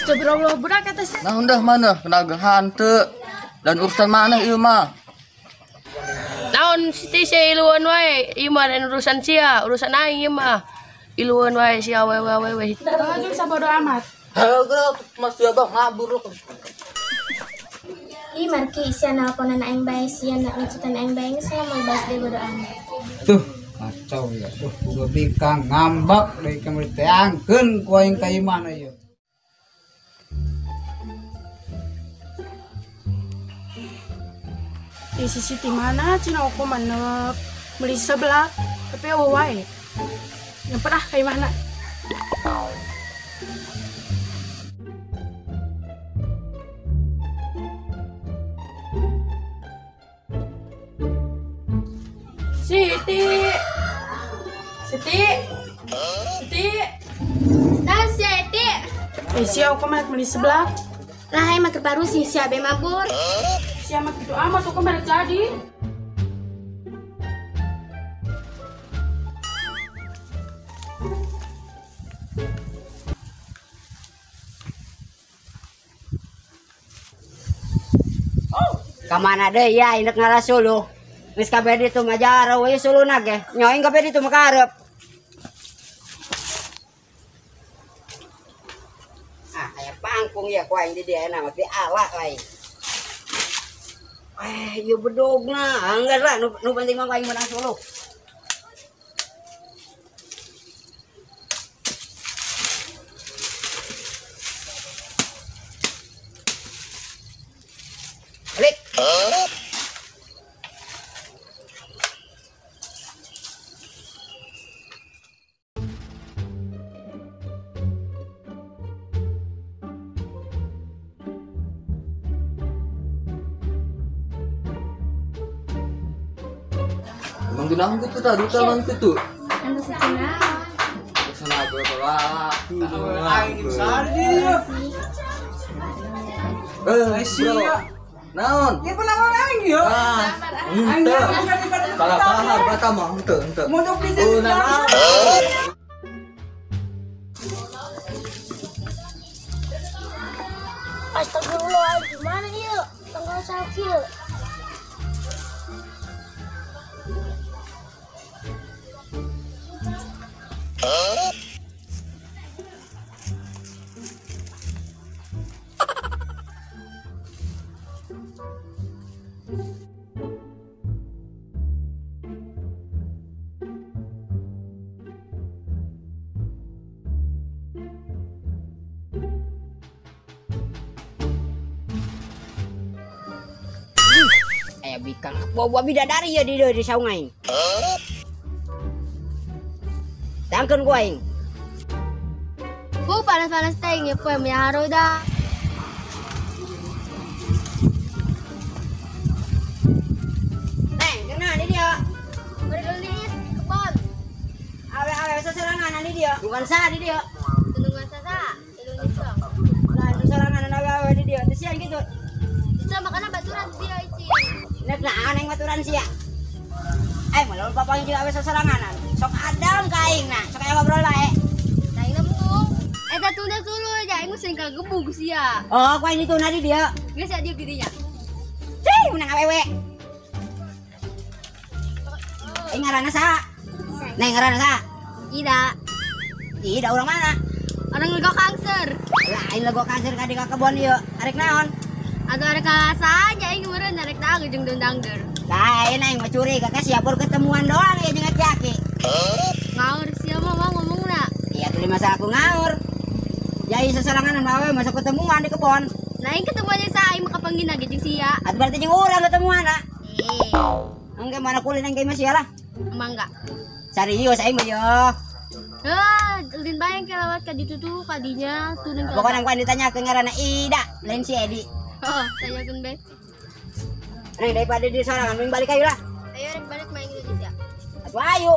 Astagfirullah budak kata sih. Nah udah mana kena hantu dan urusan mana ieu mah. Naon Siti sia iluan wae, ieu mah lain urusan sia, urusan aing ieu mah. Iluan wae sia we we we. Tengah jeung sabodo amat. Heuh mas sia bang mabur. Ih marki sia nalponan aing bae sia nak ngecitan aing bae geus mau bahas deui bodo amat. Tuh kacau ya. Duh boga bikang ngambak deui ka teangkeun ku aing ka imahna ieu. Di sisi di mana cina aku manep beli sebelah tapi aku wae yang pernah kayak mana. Siti Siti Siti nah Siti eh si aku manep beli sebelah lah hai mah baru sih si abe mabur. Siapa gitu amat aku merek jadi. Kamana deh ya indek ngalah suluh. Geus kabeh ditu mah jaro we suluna ge. Nyoing kabeh ditu mah karep. Ah aya pangkung ya ku aing di dieu mah di ala lain. Ieu bedogna, anggar lah nu penting mah aing menang suluh. Balik. Emang ginangkut tuh tadi taman tuh. Anu sakenal. Sana berapa Aing sari dia. Eh, sia. Naon? Ya penawan aing yo. Aing salah paham kata mah henteu henteu. Mondok pisan. Astagfirullah, gimana ieu? Tanggal sakit. Aya bikang bawa bidadari ya di di saung aing. Tangkeun ku aing. Ku panas-panas teh ya poe miharo dah. Neng, kena di dia. Bergelit kebon. Awe-awe seserangan di dia. Bukan sa di dia. Tulungan sasa, tulungan song. Lah seserangan awe-awe di dia. Teu gitu. Bisa makanan baturan dia ici. Nek nah aing baturan sia. Aing mah lamun papanggih jeung awe seseranganan. Sok adam ka aing nah, sok aya ngobrol bae. Aing nembung. Eta tunda suluh aja aing sering kagebug sia. Oh, ku aing dituna di dia. Geus sia dieu didinya. Cih, menang awewe. Aing ngaranna saha? Neng ngaranna saha? Ida. Ida urang mana? Orang Legok Kangser. Lah aing Legok Kangser ka di ka kebon ieu. Arek naon? Atau arek kalasa aja aing meureun arek tahu jeung dangdangder. Lain aing mah curiga ka sia baru ketemuan doang ya jeung aki-aki. Ngaur sia mah mah ngomongna. Iya tuli masa aku ngaur. Jai seserangan awewe masuk ketemuan di kebon. Lah aing ketemuan jeung sa aing mah kapanggih ge jeung sia. Atuh berarti jeung urang ketemuan lah. Eh. Engke mana kulin engke mah sia lah. Emang enggak? Serius aing mah yo. Heh, ulin bae engke lewat ka ditu tuh kadinya turun ke. Pokoknya engke ditanya ke ngaranna Ida, lain si Edi. Oh, tanyakeun bae. Neng daripada di sorangan mending balik ayo lah. Ayo rek balik main gitu ya. Atuh ayo.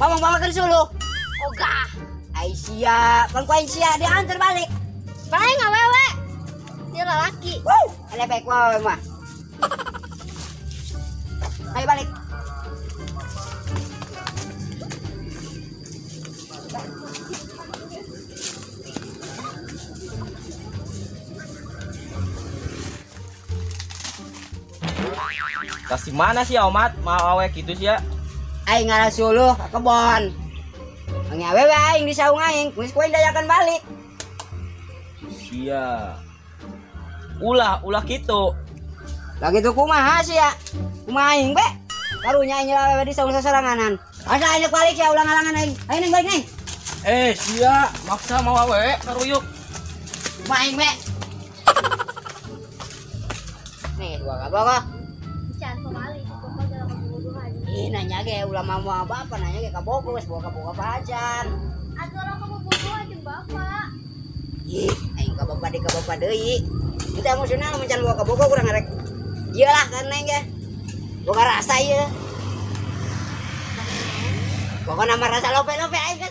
Mamang-mamakeun suluh. Ogah. Ai sia, pan ku aing sia diantar balik. Pan aing awewe. Dia lalaki. Wuh, lepek wae mah. Ayo balik. Kasih mana sih Omat mau awe gitu sih ya? Aing ngalah suluh ke kebon. Aing awewe aing di saung aing, geus ku aing dayakan balik. Sia. Ulah, ulah gitu. Lah gitu kumaha sih ya? Kumaha aing be? Karunya aing awewe di saung sasaranganan. Asa aing balik ya ulang halangan aing. Ayo neng balik neng. Sia, maksa mau awe karuyuk. Kumaha aing be? Nih dua kabogoh. Ih, nanya ge ulah mau apa nanya ge kabogoh geus boga kabogoh pacan. Atuh orang kabogoh jeung bapak. Ih, aing ka bapak deui ka bapak deui. Kita emosional mun can boga kabogoh kurang arek. Iyalah kan neng ge. Boga rasa ieu. Pokona mah rasa lope-lope aing.